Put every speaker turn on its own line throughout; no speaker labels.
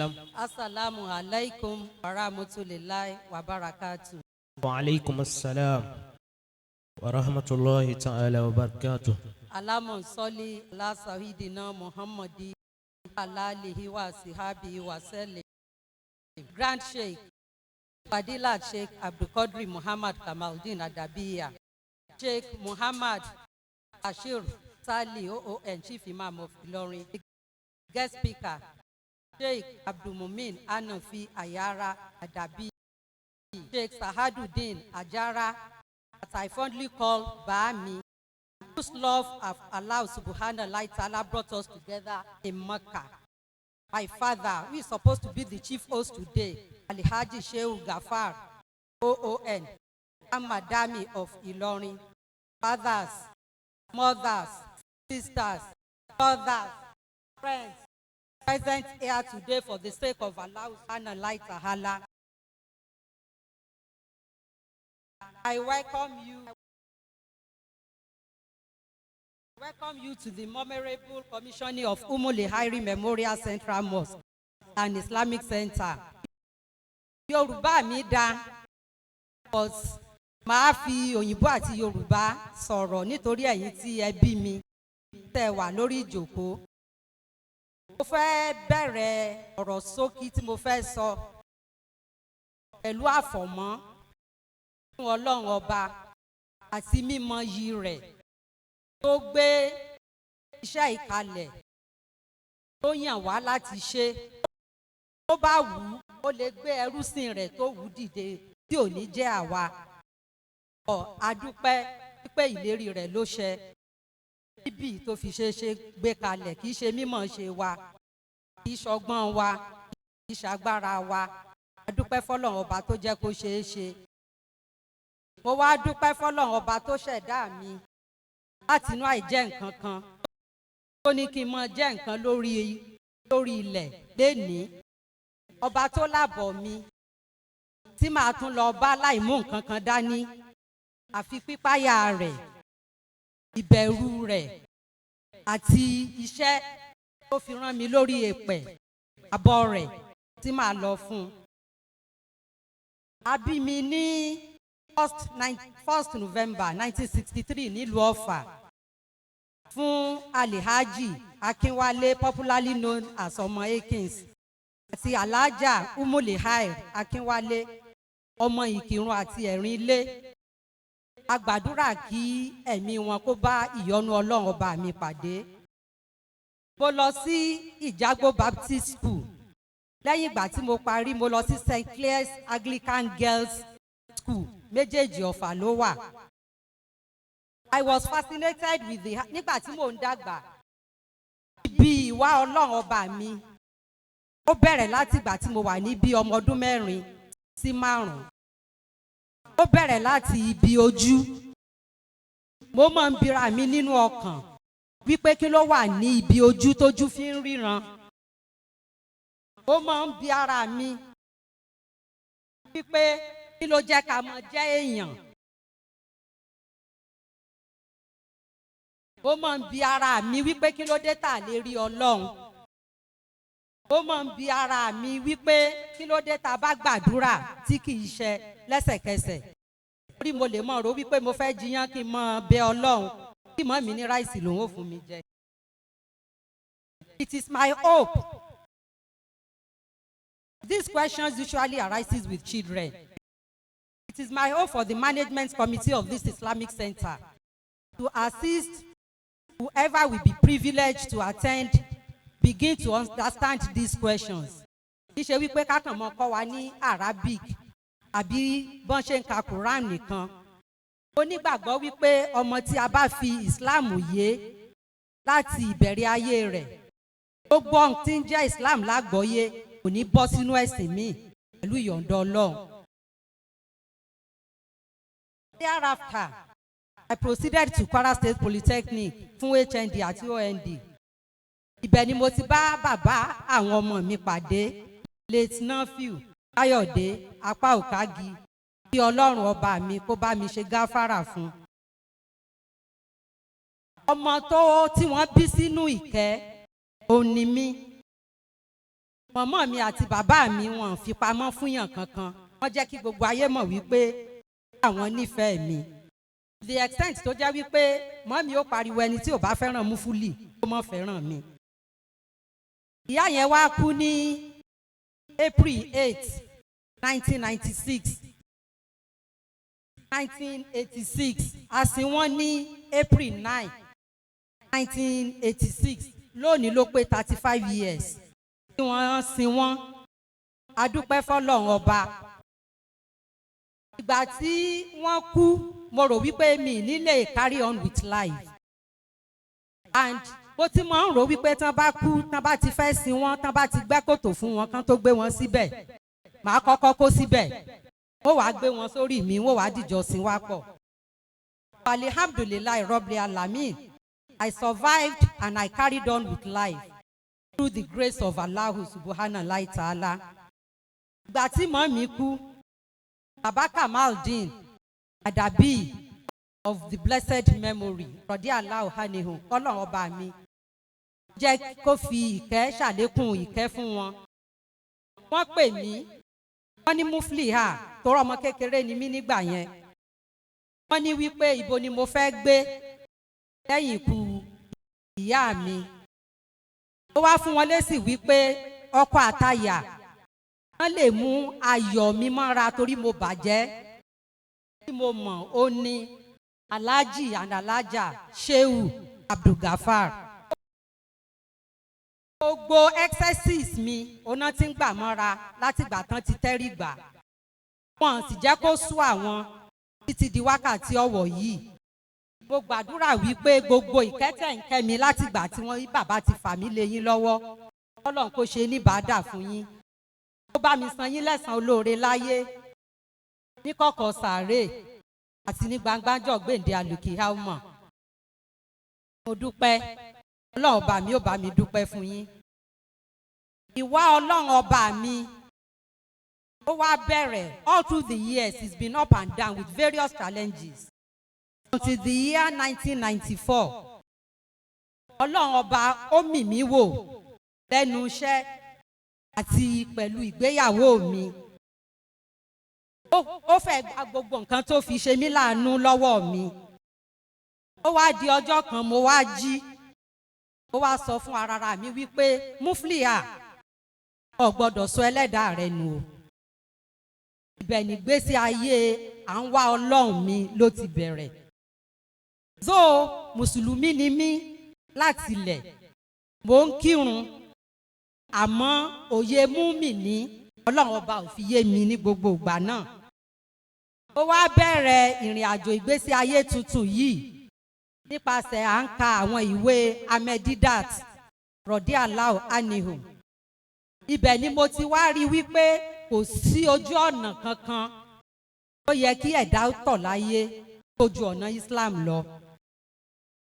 sallam.
Assalamu alaikum wa rahmatulahi wa barakatu.
Wa alaikum assalam wa rahmatulahi ta'ala wa barakatuh.
Alamon sọ́lí aláṣàhídìná Muhammadi aláàlìhí wa sihabi wa sẹ́lẹ̀. Grand Sheikh Fadilat Sheikh Abdulkadri Muhammad Kamaldeen Adabiya. Sheikh Muhammad Bashir Sali OON, Chief Imam of Ilorin. Guest speaker Sheikh Abdulmumin Anafi Ayara Adabi. Sheikh Sahaduddin Ajara, that I fondly call Baami, whose love of Allah subhanahu wa ta'ala brought us together in Mecca. My father, who is supposed to be the chief host today, Alhaji Shehu Gafar, OON, Amadami of Ilorin. Fathers, mothers, sisters, brothers, friends, present here today for the sake of Allah subhanahu wa ta'ala. I welcome you to the memorable commissioning of Ummul Memorial Central Mosque and Islamic Center. Yorùbá mi dá, but màá fi òyìnbó àti Yorùbá sọ̀rọ̀ nítorí ẹ̀yin tí ẹ bí mi tẹ́ wà lórí ìjòkó. Mo fẹ́ bẹ̀rẹ̀ ọ̀rọ̀ ṣókí tí mo fẹ́ sọ pẹ̀lú àfọ̀mọ́ fún Ọlọ́run Ọba àti mímọ iyì rẹ̀ tó gbé iṣẹ́ ìkalẹ̀ tó yàn wá láti ṣe. Tó bá wù ú, ó lè gbé ẹrúsìn rẹ̀ tó wù ú dìde tí ò ní jẹ́ àwa. Ọ̀ adúpẹ́ pé ìlérí rẹ̀ ló ṣẹ níbi tó fi ṣe é ṣe gbé kalẹ̀. Kì í ṣe mímọ̀ ṣe wa, kì í ṣọgbọ́n wa, kì í ṣagbára wa. Adúpẹ́ fọlọ́run Ọba tó jẹ́ kó ṣeé ṣe. Mo wá dúpẹ́ fọlọ́run Ọba tó ṣẹ̀dá mi láti inú àìjẹ́ nǹkan kan, tó ní kí n mọ jẹ́ nǹkan lórí ilẹ̀ lénìí. Ọba tó lábọ̀ mi tí màá tún lọ bá láì mú nǹkan kan dání àfi pípáyà rẹ̀, ìbẹ̀rù rẹ̀ àti iṣẹ́ tó fi rán mi lórí èpẹ̀, àbọ̀ rẹ̀ tí màá lọ fún un. A bí mi ní 1st November 1963 nílùú Ọ̀fà fún Alihaji Akínwálé, popularly known as Ọmọ Akins, àti Alhaja Umulihair Akínwálé, ọmọ Ìkìrun àti Ẹ̀rín Ilé. A gbàdúrà kí ẹ̀mí wọn kó bá ìyọ́nú Ọlọ́run Ọba mi pàdé. Mo lọ sí Ìjágbó Baptist School. Lẹ́yìn ìgbà tí mo parí, mo lọ sí St Clair's Anglican Girls School. Méjèèjì, Ọ̀fà ló wà. I was fascinated with the, nígbà tí mò ń dàgbà, ibi ìwà Ọlọ́run Ọba mi ó bẹ̀rẹ̀ láti ìgbà tí mo wà ní bí ọmọ ọdún 4 sí 5. Ó bẹ̀rẹ̀ láti ibi ojú. Mo máa ń bira mi nínú ọkàn wípé kí ló wà ní ibi ojú tójú fi ń ríran. Ó máa ń bi ara mi wípé kí ló jẹ́ ká mọ jẹ́ èèyàn. Ó máa ń bi ara mi wípé kí ló dé tà lè rí Ọlọ́run. Ó máa ń bi ara mi wípé kí ló dé tá a bá gbàdúrà tí kì í ṣe lẹ́sẹ̀kẹsẹ̀. Orí mo lè mọ̀ rò wípé mo fẹ́ jiyàn kí n mọ bẹ Ọlọ́run kí mọ́ mi ní ráìsì lòun ò fún mi jẹ. It is my hope. These questions usually arises with children. It is my hope for the management committee of this Islamic center to assist whoever will be privileged to attend begin to understand these questions. Kì í ṣe wípé kákan mọ kọ́ wa ní Arabic àbí bọ́n ṣe ń ka Quran nìkan. Mo nígbàgbọ́ wípé ọmọ tí a bá fi Islam yé láti ìbẹ̀rẹ̀ ayé rẹ̀, ó gbọ́ ohun tí ń jẹ́ Islam lágbọ́yé, kò ní bọ́ sínú ẹ̀sìn míì pẹ̀lú ìyọ̀ǹda Ọlọ́run. Thereafter, I proceeded to Kwara State Polytechnic fún HND àti OND. Ibẹ̀ ni mo ti bá bàbá àwọn ọmọ mi pàdé, late Nafiu Káyọ̀dé Apá Òkági, kí Ọlọ́run Ọba mi kó bá mi ṣe gáfárà fún. Ọmọ tó tí wọ́n bí sínú ìkẹ́ òun ni mí. Mọ̀mọ́ mi àti bàbá mi, wọn fi pamọ́ fún yàn kankan. Wọ́n jẹ́ kí gbogbo ayé mọ̀ wípé àwọn nífẹ̀ẹ́ mi, the extent tó jẹ́ wípé mọ́mi ó pariwo, ẹni tí ò bá fẹ́ràn Mufuli, ó mọ̀ fẹ́ràn mi. Ìyá yẹn wá kú ní April 8, 1996, 1986. A sin wọ́n ní April 9, 1986. Lónìí ló pé 35 years tí wọ́n sin wọ́n. A dúpẹ́ fọlọ́run Ọba. Ìgbà tí wọ́n kú, mo rò wípé mi ní lè carry on with life, and bó ti máa ń rò wípé tán bá kú, tán bá ti fẹ́ sin wọ́n, tán bá ti gbẹ́ kòtò fún wọn kán tó gbé wọn síbẹ̀, màá kọ́kọ́ kó síbẹ̀, wọ́n wàá gbé wọn sórí mi, wọ́n wàá dìjọ sin wá pọ̀. Alhamdulillahi Rabbil Alamin, I survived and I carried on with life through the grace of Allahu subhanahu wa ta'ala. Ìgbà tí mọ́ mi kú, Baba Kamaldeen Adabi of the blessed memory, rọ̀dí Allahu anihun, kọ́lọ́run Ọba mi jẹ́ kó fi ìkẹ́ ṣàlékún ìkẹ́ fún wọn. Wọ́n pè mí, wọ́n ní, "Mufliha," torí ọmọ kékeré ni mí nígbà yẹn. Wọ́n ní wípé ibo ni mo fẹ́ gbé lẹ́yìn ikú ìyá mi. Ó wá fún wọn lésì wípé ọkọ àtayà wọ́n lè mú ayọ̀ mi mọ́ra torí mo bàjẹ́. Tí mo mọ̀ ó ní Alhaji and Alhaja Shehu Abdulgafar. Gbogbo excesses mi oná tí ń gbà mọ́ra látìgbà tán ti tẹ́rì gbà. Wọn sì jẹ́ kó sú àwọn títí di wákàtí ọ̀wọ̀ yìí. Mo gbàdúrà wípé gbogbo ìkẹ́tẹ̀ ń kẹ́ mi látìgbà tí wọ́n bàbá ti fà mí lé yín lọ́wọ́, Ọlọ́run kó ṣe ní bàdà fún yín, ó bá mi san yín lẹ́san olóore láyé, ní kọ̀kọ̀ sàárè àti ní gbangbájọ́ gbèǹde àlùkìyámọ̀. Mo dúpẹ́. Ọlọ́run Ọba mi, ó bá mi dúpẹ́ fún yín. Ìwà Ọlọ́run Ọba mi, ó wá bẹ̀rẹ̀. All through the years, it's been up and down with various challenges until the year 1994. Ọlọ́run Ọba ó mì mí wò lẹ́nu iṣẹ́ àti pẹ̀lú ìgbéyàwó mi. Ó fẹ́ gba gbogbo nǹkan tó fi ṣe mí láàánú lọ́wọ́ mi. Ó wá di ọjọ́ kan, mo wá jí, ó wá sọ fún ara mi wípé, "Mufliha, ò gbọ́dọ̀ sọ ẹlẹ́dàá rẹ nù o." Ibẹ̀ nígbésí ayé à ń wá Ọlọ́run mi ló ti bẹ̀rẹ̀. So mùsùlùmí ni mí láti ilẹ̀, mò ń kírun, àmọ́ òye múmi ní Ọlọ́run Ọba ò fi yé mi ní gbogbo ìgbà náà. Ó wá bẹ̀rẹ̀ ìrìn àjò ìgbésí ayé tuntun yìí nípasẹ̀ à ń ka àwọn ìwé Ahmed Deedat rọ̀dí aláwọ̀ anihu. Ibẹ̀ ni mo ti wá rí wípé kò sí ojú ọ̀nà kankan tó yẹ kí ẹ̀dá tọ̀ láyé tó ju ọ̀nà Islam lọ,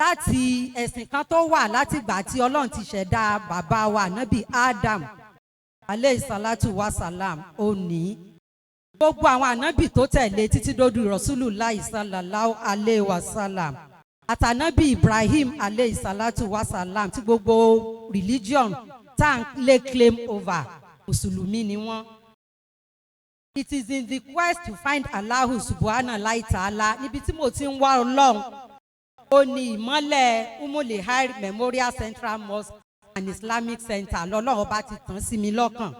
láti ẹ̀sìn kan tó wà látìgbà tí Ọlọ́run ti ṣẹ̀dá bàbá wa Nábì Adam aleyhi salatu wa salam. Ó ní gbogbo àwọn ànábì tó tẹ̀lé títí dódú Rasulullah sallallahu alayhi wa salam, àtànábì Ibrahim aleyhi salatu wa salam, tí gbogbo religion tá à ń lè claim over, mùsùlùmí ni wọ́n. It is in the quest to find Allahu subhanahu wa ta'ala, níbi tí mo ti ń wá Ọlọ́run, ó ní ìmọ́lẹ̀ Umul-Khair Memorial Central Mosque and Islamic Center lọ́lọ́run bá ti tàn sí mi lọ́kàn.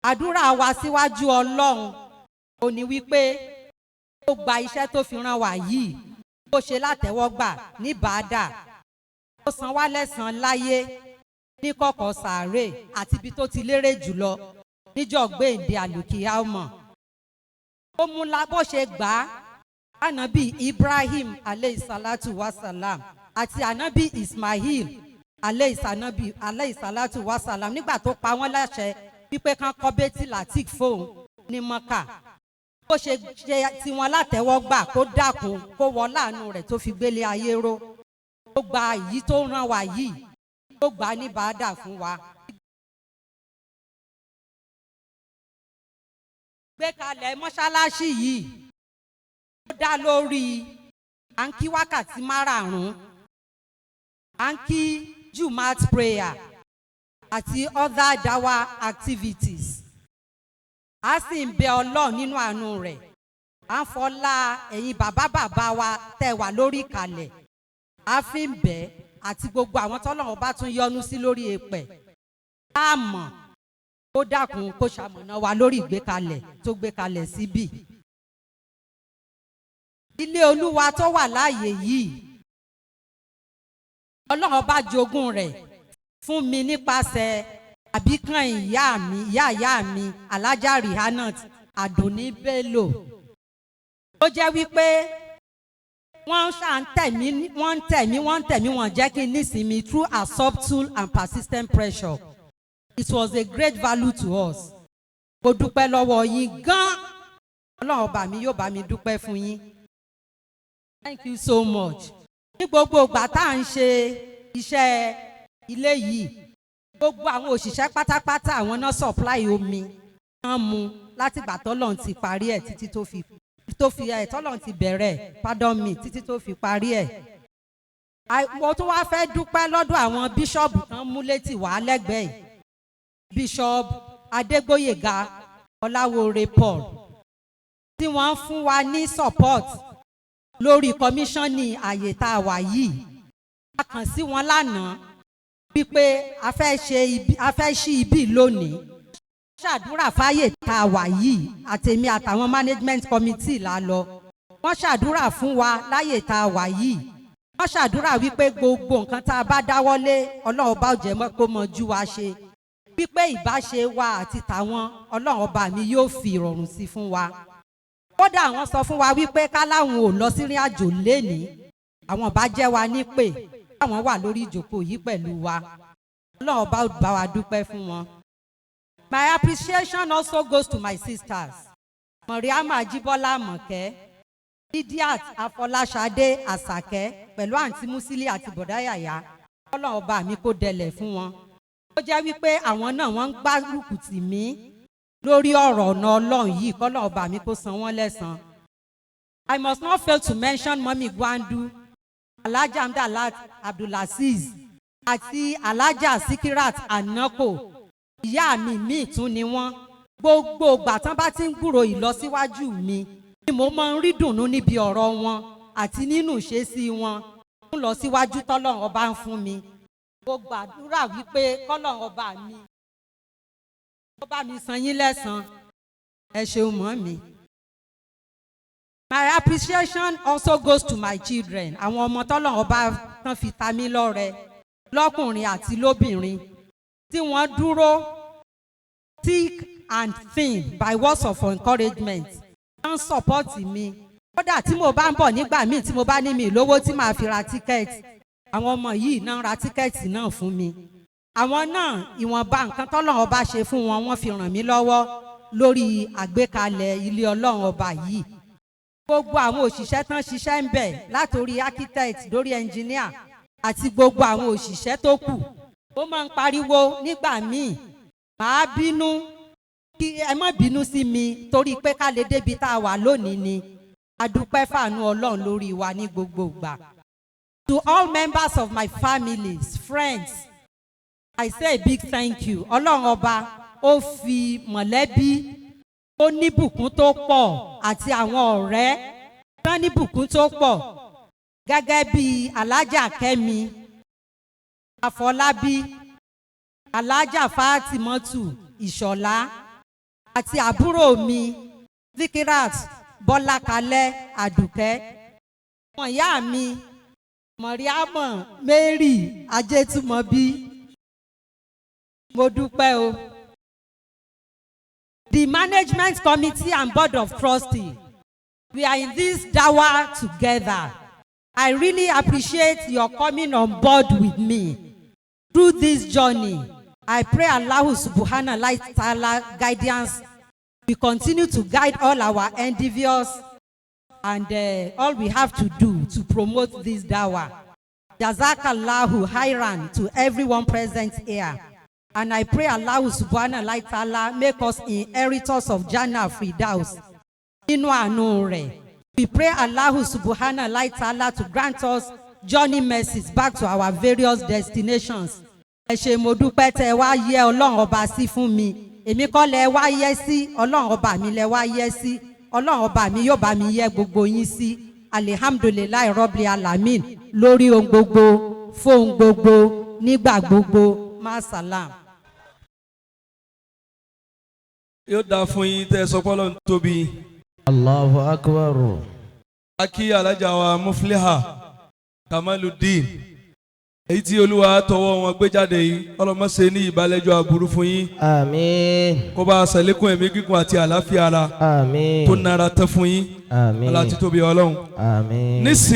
Àdúrà wa síwájú Ọlọ́run ó ní wípé ó gba iṣẹ́ tó fi rán wa yìí, ó ṣe látẹ̀wọ́gbà ní bàádà, ó san wá lẹ́san láyé, ní kọ̀kọ̀ sàárè àti ibi tó ti lérè jùlọ níjọ́ gbèǹde àlùkìyámọ̀. Ó mú la bó ṣe gbà á Anabi Ibrahim aleyhisalatu wasalam àti Anabi Ismail aleyhisalatu wasalam nígbà tó pa wọ́n láṣẹ wípé kán kọ́ bẹ́tì latik fóun ní Mọ́kà, bó ṣe ṣe tiwọn látẹ̀wọ́gbà, kó dákun kó wọ láàánú rẹ̀ tó fi gbélé ayé ró, ó gba èyí tó ràn wá yìí, ó gbà á ní bàádà fún wa. Gbé kalẹ̀ mọ́ṣáláṣí yìí, ó dá lórí à ń kí wákàtí márààrún, à ń kí Jumat prayer. Àti other dawa activities. A sì ń bẹ Ọlọ́run nínú àánú rẹ̀, à ń fọlá ẹ̀yin bàbá bàbá wa tẹ́ wà lórí ìkàlẹ̀, a fi ń bẹ̀ àti gbogbo àwọn tọ́lọ́run bá tún yọ́nú sí lórí èpẹ̀ á mọ̀, kó dákun kó ṣamọ̀nà wa lórí ìgbékalẹ̀ tó gbé kalẹ̀ síbí. Ilé Olúwa tó wà láàyè yìí, Ọlọ́run bá jogún rẹ̀ fún mi nípasẹ̀ àbíkàn ìyá mi, ìyá ìyá mi, Alhaja Rihanat Adunni Bello. Ó jẹ́ wípé wọ́n ṣà ń tẹ̀ mí, wọ́n ń tẹ̀ mí, wọ́n ń tẹ̀ mí, wọ́n jẹ́ kí n nísinmi through a subtle and persistent pressure. It was a great value to us. Mo dúpẹ́ lọ́wọ́ yín gan. Ọlọ́run ọba mi yóò bá mi dúpẹ́ fún yín. Thank you so much. Ní gbogbo ìgbà tá à ń ṣe iṣẹ́ ilé yìí, gbogbo àwọn òṣìṣẹ́ pátápátá, àwọn náà supply omi wọ́n mu látìgbà tọ́lọ́run ti parí ẹ̀ títí tó fi ẹ̀ tọ́lọ́run ti bẹ̀rẹ̀, pardon me, títí tó fi parí ẹ̀. Mo tún wá fẹ́ dúpẹ́ lọ́dọ̀ àwọn bíṣọ̀bù kan mú létí wá lẹ́gbẹ̀ẹ́ yìí, Bishop Adégbóyèga Ọláwóore Paul, tí wọ́n ń fún wa ní support lórí commissioning àyè tá a wà yìí. A kàn sí wọn lánàá wípé a fẹ́ ṣe ibi, a fẹ́ ṣí ibi lónìí, ṣàdúrà fáyè tá a wà yìí. Àtèmi àtàwọn management committee la lọ. Wọ́n ṣàdúrà fún wa láyè tá a wà yìí. Wọ́n ṣàdúrà wípé gbogbo nǹkan tá a bá dáwọ́lé, Ọlọ́run bá jẹ́ mọ́ kó mọ jú wa ṣe, wípé ìbáṣe wa àti tàwọn, Ọlọ́run ọba mi yóò fi ìrọ̀rùn sí fún wa. Kódà wọ́n sọ fún wa wípé ká láwọn ò lọ sírìn àjò lénìí, àwọn bá jẹ́ wa nípè, káwọn wà lórí ìjókòó yìí pẹ̀lú wa. Ọlọ́run ọba bá wa dúpẹ́ fún wọn. My appreciation also goes to my sisters, Mariama Ajibola Amọ̀kẹ́, Idiat Afọláṣadé Àṣàkẹ́, pẹ̀lú àǹtí Musili àti bọ̀dáyàyà. Ọlọ́run ọba mi kó dẹlẹ̀ fún wọn. Ó jẹ́ wípé àwọn náà wọ́n ń gbárùkù tì mí lórí ọ̀rọ̀ ọ̀nà Ọlọ́run yìí. Kọ́lọ́run ọba mi kó san wọ́n lẹ́san. I must not fail to mention Mummy Gwandu, Alhaja Amdalat Abdulaziz àti Alhaja Sikirat Anako. Ìyá mi míì tún ni wọ́n. Gbogbo ìgbà tán bá ti ń gbúrò ìlọsíwájú mi ni mo máa ń rí dùnnú níbi ọ̀rọ̀ wọn àti nínú ìṣesí wọn ń lọ síwájú tọ́lọ́run ọba ń fún mi. Mo gbàdúrà wípé kọ́lọ́run ọba mi ó bá mi san yín lẹ́san. Ẹ ṣeun mọ́ mi. My appreciation also goes to my children, àwọn ọmọ tọ́lọ́run ọba tán fi ta mí lọ́rẹ, lọ́kùnrin àti lóbìnrin, tí wọ́n dúró thick and thin by words of encouragement, wọ́n ń support mi. Kódà tí mo bá ń bọ̀ nígbà míì, tí mo bá ní mi lówó tí màá fi ra ticket, àwọn ọmọ yìí náà ra ticket náà fún mi. Àwọn náà, ìwọ̀nba nǹkan tọ́lọ́run ọba ṣe fún wọn, wọ́n fi ràn mí lọ́wọ́ lórí àgbékalẹ̀ ilé Ọlọ́run ọba yìí. Gbogbo àwọn òṣìṣẹ́ tán ṣiṣẹ́ ń bẹ̀, látòrí architect lórí engineer àti gbogbo àwọn òṣìṣẹ́ tó kù. Ó máa ń pariwo nígbà míì, màá bínú, kí ẹ má bínú sí mi, torí pé ká lè débi tá a wà lónìí ni. A dúpẹ́ fàánú Ọlọ́run lórí wa ní gbogbo ìgbà. To all members of my families, friends, I say a big thank you. Ọlọ́run ọba ó fi mọ̀lẹ́bí ó níbùkún tó pọ̀ àti àwọn ọ̀rẹ́ tán níbùkún tó pọ̀, gẹ́gẹ́ bí Alhaja Kẹ́mi Àfọlábí, Alhaja Fatimọ́tù Ìṣọ̀lá àti àbúrò mi Zikirat Bọ́lákalẹ́ Àdùkẹ́, ọmọ ìyá mi Mọ̀ríámọ̀ Mary Ajétúmọ̀bí, mo dúpẹ́ o. The management committee and board of trustees, we are in this dawa together. I really appreciate your coming on board with me through this journey. I pray Allah subhanahu wa ta'ala guidance we continue to guide all our endeavors and all we have to do to promote this dawa. Jazakallahu khairan to everyone present here. And I pray Allah subhanahu wa ta'ala make us inheritors of Jannah Firdaus. Nínú àánú rẹ̀. We pray Allah subhanahu wa ta'ala to grant us journey mercies back to our various destinations. Ẹ ṣé, mo dúpẹ́ tẹ wá yẹ Ọlọ́run Ọba sí fún mi. Èmi kọ́ lẹ wá yẹ sí, Ọlọ́run Ọba mi lẹ wá yẹ sí. Ọlọ́run Ọba mi yóò bá mi yẹ gbogbo yín sí. Alihamdulilayi rọ́bìlì alamin lórí ohun gbogbo, fóun gbogbo, nígbà gbogbo. Masalam.
Yóò dáa fún yín tẹ́ ẹ sọ pé Ọlọ́run tóbi.
Allahu akbar.
Akí alájà wa Mufliha Kamaludin, èyí tí Olúwa tọwọ́ wọn gbé jáde yìí, ọlọ́mọṣẹ́ ní ìbálẹ́jọ́ aburú fún yín.
Àmín.
Kó bá a ṣàlékún ẹ̀mí gígùn àti àlàáfíà ara
Àmín.
tó nara tán fún yín.
Àmín.
Ọlá títóbi Ọlọ́run.
Àmín.
Nísìnyí.